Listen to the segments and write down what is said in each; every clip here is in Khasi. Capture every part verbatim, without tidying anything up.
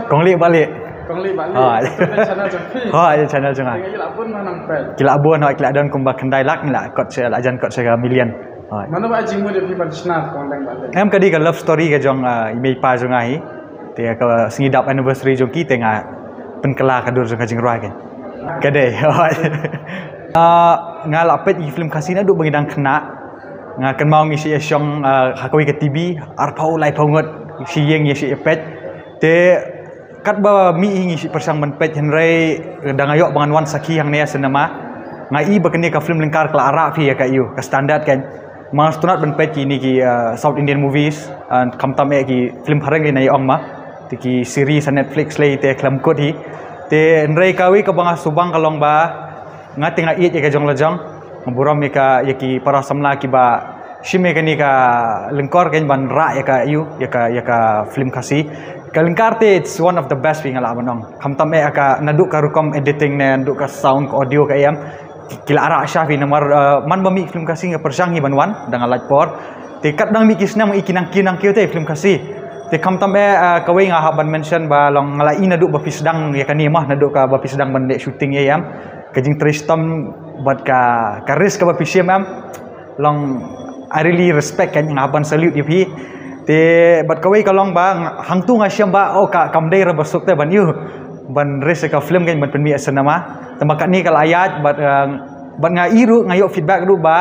Kong Lieh Bah Lieh. Kong Lieh Bah Lieh. Ah. Ito ka channel jong phi. Ha, ïa channel jong nga. Ngi la bun ma nang peit. Ki la bun, ha, ki la don kumba khyndai lak, ngi la kot sha, la jan kot sha ka million. Ha. Mano ba jingmut ïa phi ban shna Kong Lieh Bah Lieh? Em, ka dei ka love story ka jong, ah, i mei i pa jong nga hi. Te ka sngi dap anniversary jong ki te nga pynkylla ka dur jong ka jingrwai ka. Ka dei. Ah, nga la peit ïa ki film Khasi naduh ba ngi dang khynnah. Nga kynmaw ngi shu ïa shong, ah, ha kawei ka T V, arphew laiphew ngut shi ïing ïa shu ïa peit. Te katba mih hi ngi shu pyrshang ban peit, hynrei da nga ïoh ba ngan wan sakhi hangne ha cinema, nga i ba kane ka film lyngkar ka la rah phi ïa ka, ïa ka standard kan. Nga sngewtynnat ban peit kine ki, ah, South Indian movies, ah, khamtam eh ki film phareng lei, nga ong ma. Te ki series ha Netflix lei te khlem kut hi. Te hynrei kawei kaba nga sngewbang ka long ba nga te nga ïeit ïa ka jong la jong. Nga burom ïa ka, ïa ki para samla kiba shim ïa kane ka lyngkor kan ban rah ïa ka, ïa ka, ïa ka film Khasi. Ka lyngkar te it's one of the best phi, nga lah ban ong. Khamtam eh ka, naduh ka rukom editing ne, naduh ka sound, ka audio, ka em, ki la rah sha phi namar, eh, man ba mih film Khasi nga pyrshang hi ban wan da nga lait por. Te kat dang mih ki snem i ki nang kiew nang kiew te film Khasi. Te khamtam eh, eh, kawei nga hap ban mention ba long nga la i naduh ba phi sdang ïa kane ma, naduh kaba phi sdang ban leh shooting ïa em. Ka jingtrei shitom bad ka, ka risk kaba phi shim em, long I really respect kan, nga hap ban salute ïa phi. Te bad kawei ka long ba nga, hangtu nga shem ba, oh, ka, kam dei ruh ba suk te ban ïoh ban risk ka film kan ban pynmih ha cinema. Te ma kane ka la ïaid bad, eh, bad nga i ruh, nga ïoh feedback ruh ba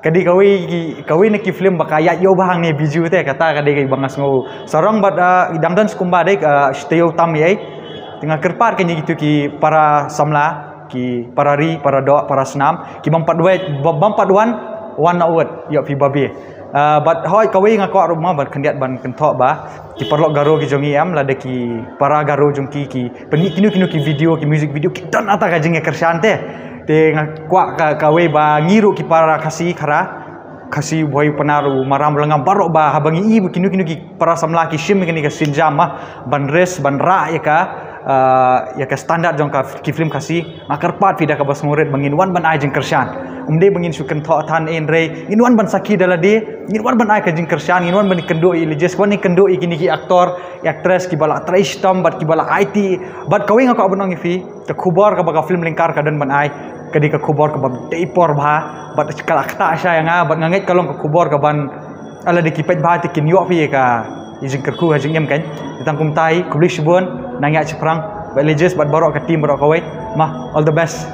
ka dei kawei ki, kawei na ki film ba ka ïaid ïoh ba hangne Bijou te, kata ka dei kaba nga sngew sarong bad, ah, dang don skumba dei, ah, shi taïew tam ïa. Te nga kyrpad kan ïa kitu ki para samla, ki para ri, para doh, para snam, ki bym pat wei, bym pat wan, wan na wut ïoh phi babe. Ah, bad hoi kawei nga kwah ruh ma ban khyndiat ban kynthoh ba ki paralok Garo ki jong ngi em, lada ki para Garo jong ki ki pynmih kino kino ki video, ki music video, ki don ata ka jingïakyrshan te. Te nga kwah ka, kawei ba ngi ruh ki para Khasi Khara, Khasi Bhoi Pnar u Maram Lyngngam baroh ba haba ngi i ba kino kino ki para samla ki shim kane ka sienjam ma ban risk ban rah ïa ka, ah, ïa ka standard jong ka, ki film Khasi. Nga kyrpad phi da kaba sngewrit ba ngin wan ban ai jingkyrshan. Ym dei ba ngin shu kynthoh than, hynrei ngin wan ban sakhi da lade, ngin wan ban ai ka jingkyrshan, ngin wan ban kynduh ïa i Elijah, wan ban kynduh ïa kine ki actor, actress kiba la trei shitom bad kiba la aiti. Bad kawei nga kwah ban ong ïa phi, ka khubor kaba ka film lyngkar ka don ban ai ka dei ka khubor kaba dei por bha, bad ka la ktah sha ïa nga, bad nga ngeit ka long ka khubor kaban, lada ki peit bha te kin ïoh phi ïa ka, ïa jingkyrkhu ha jingim kan. Te tang kumta hi, khublei shibun, nang ïa shaphrang, bad Elijah bad baroh ka team baroh kawei. Ma, all the best.